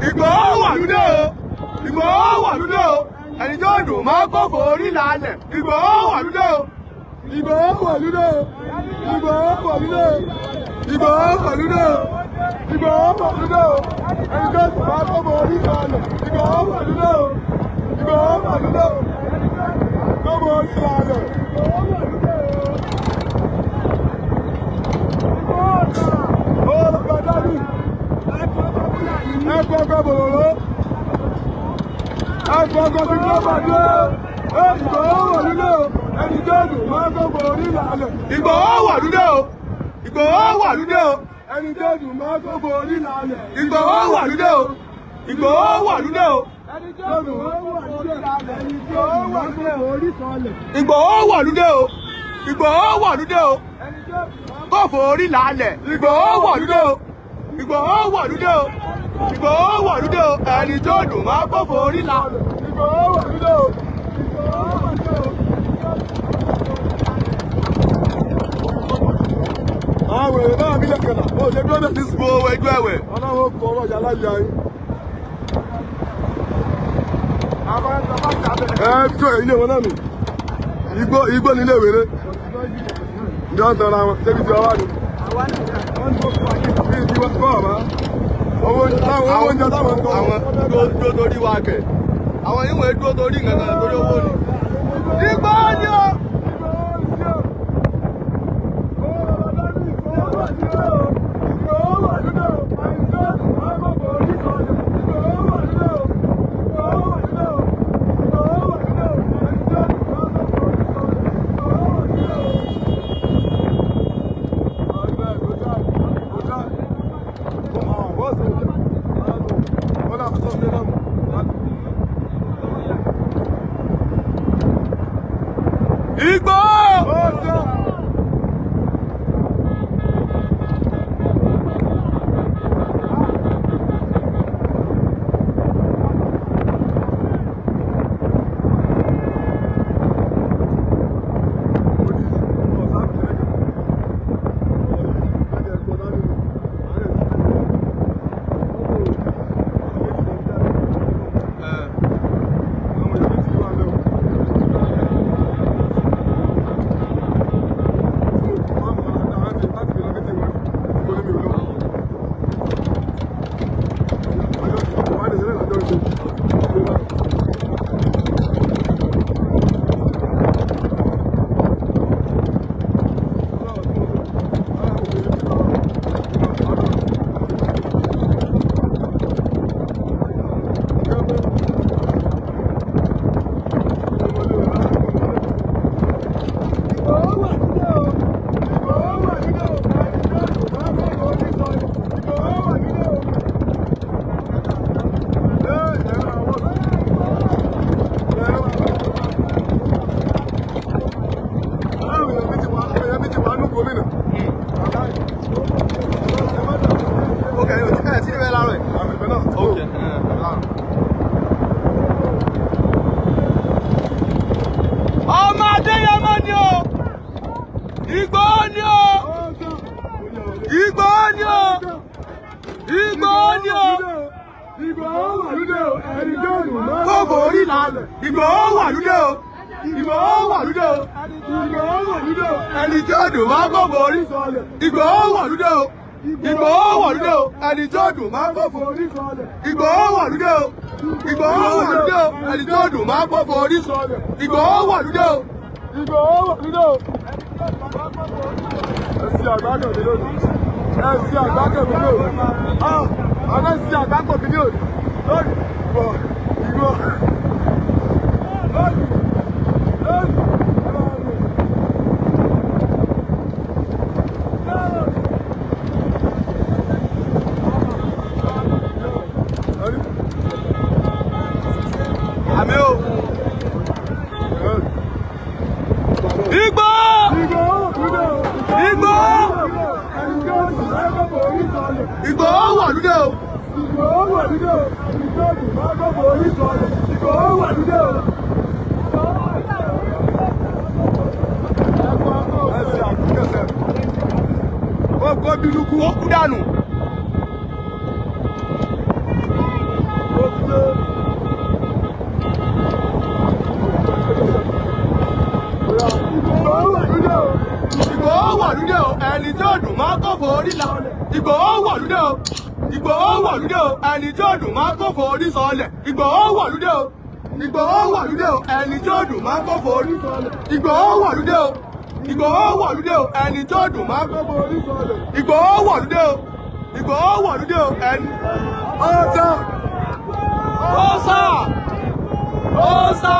E: Ìgbòho wà lúdò o. Ìgbòho wà lúdò o. Ẹni tó dùn máa kó forí lálẹ̀. Ìgbòho wà lúdò o. Ìgbòho wà lúdò o. Ìgbòho wà lúdò o. Ìgbòho wà lúdò o. Ìgbòho wà lúdò o. Ẹni tó dùn máa kó forí lálẹ̀. Ìgbòho wà lúdò o. Ìgbòho wà lúdò o. Kó forí lálẹ̀. Ìgbòho wà lúdò o. Ó lọ́gbà dádì. Ẹ̀kọ́ ọkọ̀ bòròró. Ẹ̀kọ́ ọkọ̀ tí kò bá dé. Ìgbòho wà lúdò o. Ẹni tó dùn máa kó forí lálẹ̀. Ìgbòho wà lúdò o. Ìgbòho wà lúdò o. Ẹni tó dùn máa kó forí lálẹ̀. Ìgbòho wà lúdò o. Ìgbòho wà lúdò o. Ẹni tó dùn máa kó forí lálẹ̀. Ìgbòho wà lúdò o. Ìgbòho wà lúdò o. Ìgbòho wà lúdò o. Kó forí lálẹ̀. Ìgbòho wà lúdò o. Ìgbòho wà lúdò o. Ìgbòho wà lúdò o. Ẹni tó dùn máa kó forí lálẹ̀. Ìgbòho wà lúdò o. Ìgbòho wà lúdò o. Àwọn èrè náà bí lẹ́kẹ̀lá, ó ṣe dúró bẹ́ẹ̀ sí gbogbo ẹgbẹ́ ẹ̀wẹ̀. Ọlọ́run kọ ọ̀rọ̀ ìyá láyé ayé. Ẹ tó ilé wọn náà nù. Igbó igbó nílé wèrè. Ìjọ ń tanra wọn, ṣébi tí wọ́n wà ní. Bí ti wọ́n kọ́ ọ̀má. Owó oúnjẹ táwọn ń tọ́. Àwọn dúró torí wa kẹ̀. Àwọn ìwọ̀n dúró torí nǹkan kan torí owó ni. Igbó ni o. Igbó! Ọmọ Adéyẹmọ ni o. Ìgbòho ni o. Ìgbòho ni o. Ìgbòho ni o. Kó forí lálẹ̀. Ìgbòho wà lúdò o. Ìgbòho wà lúdò o. Ẹni tó dùn máa kó forí. Ìgbòho wà lúdò o. Ìgbòho wà lúdò o. Ẹni tó dùn máa kó forí. Ìgbòho wà lúdò o. Ìgbòho wà lúdò o. Ẹni tó dùn máa kó forí. Ìgbòho wà lúdò o. Ìgbòho wà lúdò o. Ẹ sí àgbákò mi lónìí. Ẹ sí àgbákò mi lónìí. Àwọn ẹ sí àgbákò mi lónìí. Lónìí. Ìgbò. Ìgbò. Lónìí. Lónìí. Àmì o. Ìgbò! Ìgbò! Ìgbòho wà lúdò o. Ìgbòho wà lúdò o. Ìgbòho wà lúdò o. Ó kó bínú kú. Ó kú dànù. forí lálẹ̀. Ìgbòho wọ̀lúdé o. Ìgbòho wọ̀lúdé o. Ẹni tí ó dùn máa kó forí sọlẹ̀. Ìgbòho wọ̀lúdé o. Ìgbòho wọ̀lúdé o. Ẹni tí ó dùn máa kó forí sọlẹ̀. Ìgbòho wọ̀lúdé o. Ìgbòho wọ̀lúdé o. Ẹni tí ó dùn máa kó forí sọlẹ̀. Ìgbòho wọ̀lúdé o. Ìgbòho wọ̀lúdé o. Ẹni. Ọ̀sà. Ọ̀sà. Ọ̀sà.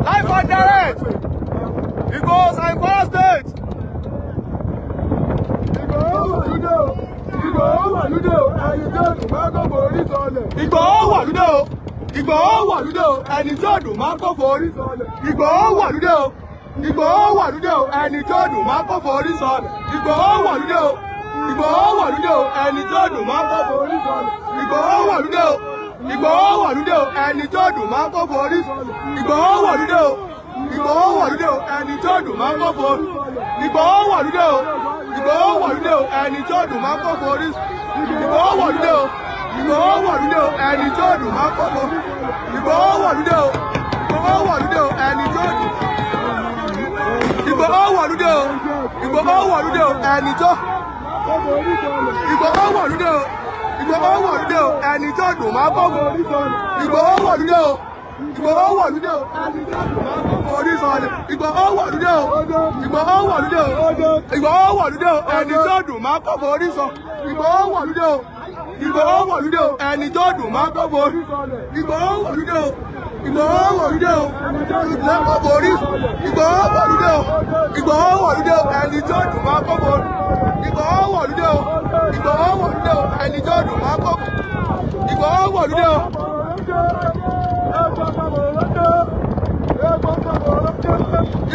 E: Life and direct. Ìgbòho Zamfara State. Ìgbòho wọ̀lúdé o. Ìgbòho wọ̀lúdé o. Ẹni tí ó dùn máa kó forí sọlẹ̀. Ìgbòho wọ̀lúdé o. Ìgbòho wọ̀lúdé o. Ẹni tí ó dùn máa kó forí sọlẹ̀. Ìgbòho wọ̀lúdé o. Ìgbòho wọ̀lúdé o. Ẹni tí ó dùn máa kó forí sọlẹ̀. Ìgbòho wọ̀lúdé o. Ìgbòho wọ̀lúdé o. Ẹni tí ó dùn máa kó forí sọlẹ̀. Ìgbòho wọ̀lúdé o. Ìgbòho wọ̀lúdé o. Ẹni tí ó dùn máa kó forí. Ìgbòho wọ̀lúdé o. Ìgbòho wọ̀lúdé o. Ẹni tí ó dùn máa kó forí. Ìgbòho wọ̀lúdé o. Ìgbòho wọ̀lúdé o. Ẹni tí ó dùn máa kó forí. Ìgbòho wọ̀lúdé o. Ìgbòho wọ̀lúdé o. Ẹni tí ó dùn. Ìgbòho wọ̀lúdé o. Ìgbòho wọ̀lúdé o. Ẹni tí ó. Ìgbòho wọ̀lúdé o. Ìgbòho wọ̀lúdé o. Ẹni tí ó dùn máa kó forí. Ìgbòho wọ̀lúdé o. Ìgbòho wọ̀lúdé o. Ẹni tí ó dùn máa kó forí sọlẹ̀. Ìgbòho wọ̀lúdé o. Ìgbòho wọ̀lúdé o. Ìgbòho wọ̀lúdé o. Ẹni tí ó dùn máa kó forí sọ. Ìgbòho wọ̀lúdé o. Ìgbòho wọ̀lúdé o. Ẹni tí ó dùn máa kó forí. Ìgbòho wọ̀lúdé o. Ìgbòho wọ̀lúdé o. Máa kó forí. Ìgbòho wọ̀lúdé o. Ìgbòho wọ̀lúdé o. Ẹni tí ó dùn máa kó forí. Ìgbòho wọ̀lúdé o. Ìgbòho wọ̀lúdé o. Ẹni tí ó dùn máa kó forí. Ìgbòho wọ̀lúdé o.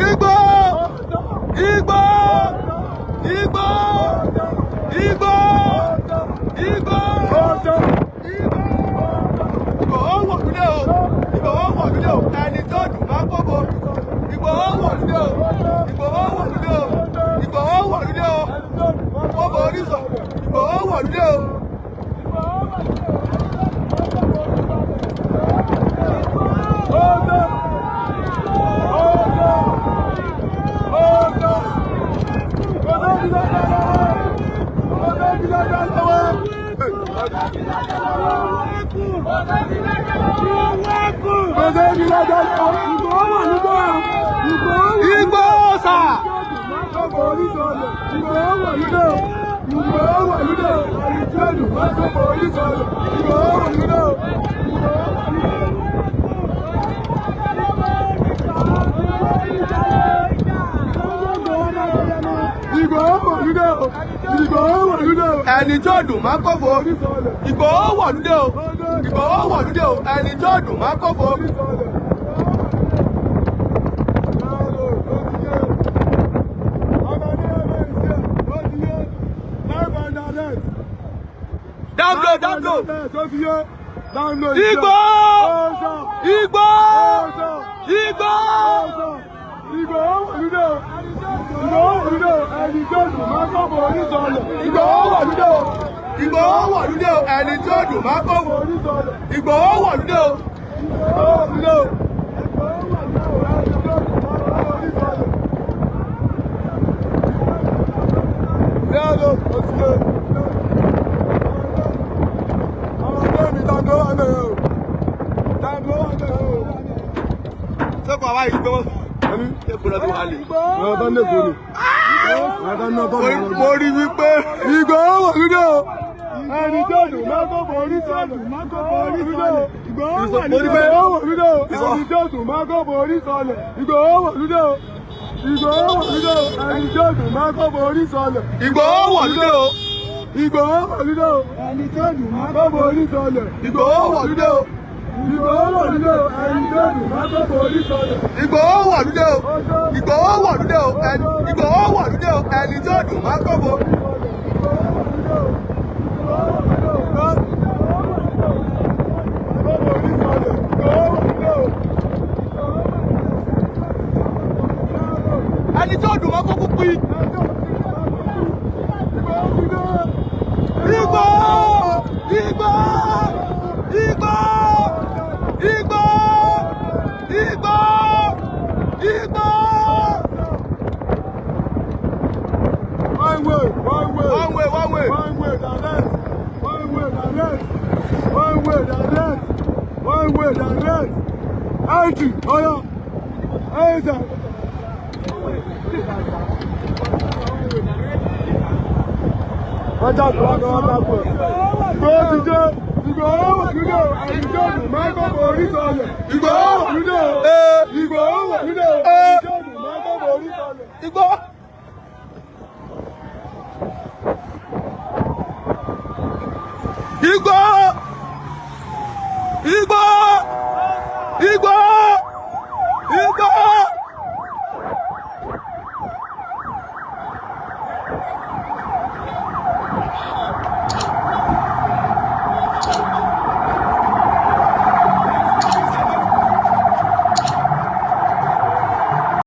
E: Ìgbòho! Ìgbòho! Ìgbòho! Ìgbòho! Ìgbòho! Ìgbòho wọ̀lúdé o. Ìgbòho wọ̀lúdé o. Ẹni tó dùn máa kó forí. Ìgbòho wọ̀lúdé o. Ìgbòho wọ̀lúdé o. Ìgbòho wọ̀lúdé o. Kó forí sọ. Ìgbòho wọ̀lúdé o. Ìgbòho sà. Ẹni tí ó dùn máa kó forí. Ìgbòho wọ̀lúdé o. Ìgbòho wọ̀lúdé o. Ẹni tí ó dùn máa kó forí. Download, download. Ìgbòho! Ìgbòho! Ìgbòho! Ìgbòho wọ̀lúdé o. Ìgbòho wọ̀lúdé o. Ẹni tí ó dùn máa kó forí. Ìgbòho wọ̀lúdé o. Sẹ́kọ̀ọ́ àwa yìí gbé wọn. Ẹ̀kọ́ lọ sí wàhálì.
A: Àwọn tó ń lè kó ni.
E: Mo rí wípé
C: Ìgbòho wà lóde o. Ẹni tó dùn má kó borí sọlẹ̀. Má kó borí sọlẹ̀. Ìgbòho wà lóde o. Ìgbòho wà lóde o. Ẹni tó dùn má kó borí sọlẹ̀. Ìgbòho wà lóde o. Ìgbòho wà lóde o. Ẹni tó dùn má kó borí sọlẹ̀.
E: Ìgbòho wà lóde o.
C: Ìgbòho wà lóde o. Ẹni tó dùn má kó borí sọlẹ̀.
E: Ìgbòho wà lóde o.
C: Ìgbòho wà lóde o. Ẹni tó dùn má kó borí sọlẹ̀.
E: Ìgbòho wà lóde o. Ìgbòho wà lóde o. Ẹni Ìgbòho wà lóde o. Ẹni tó dùn má kó bo. Ẹni tó dùn má kó kú pin. Ìgbòho! Ìgbòho! Ìgbòho! Ìgbòho! Ìgbòho! Ìgbòho!
C: One way, one way.
E: One way, one way.
C: One way direct. One way direct. One way direct. One way direct. Entry, oya. Enter. Wọ́n jáde wá gan wọ́n dákú ẹ̀. Ìgbòho ti dé. Ìgbòho wà nílò àìjọ́nù máa ń kọ́ orí sọlẹ̀.
E: Ìgbòho!
C: Wà nílò.
E: Ee.
C: Ìgbòho wà nílò
E: Ee.
C: àìjọ́nù máa ń kọ́ orí sọlẹ̀.
E: Ìgbòho! Ìgbòho! Ìgbòho! Ìgbòho! Ìgbòho!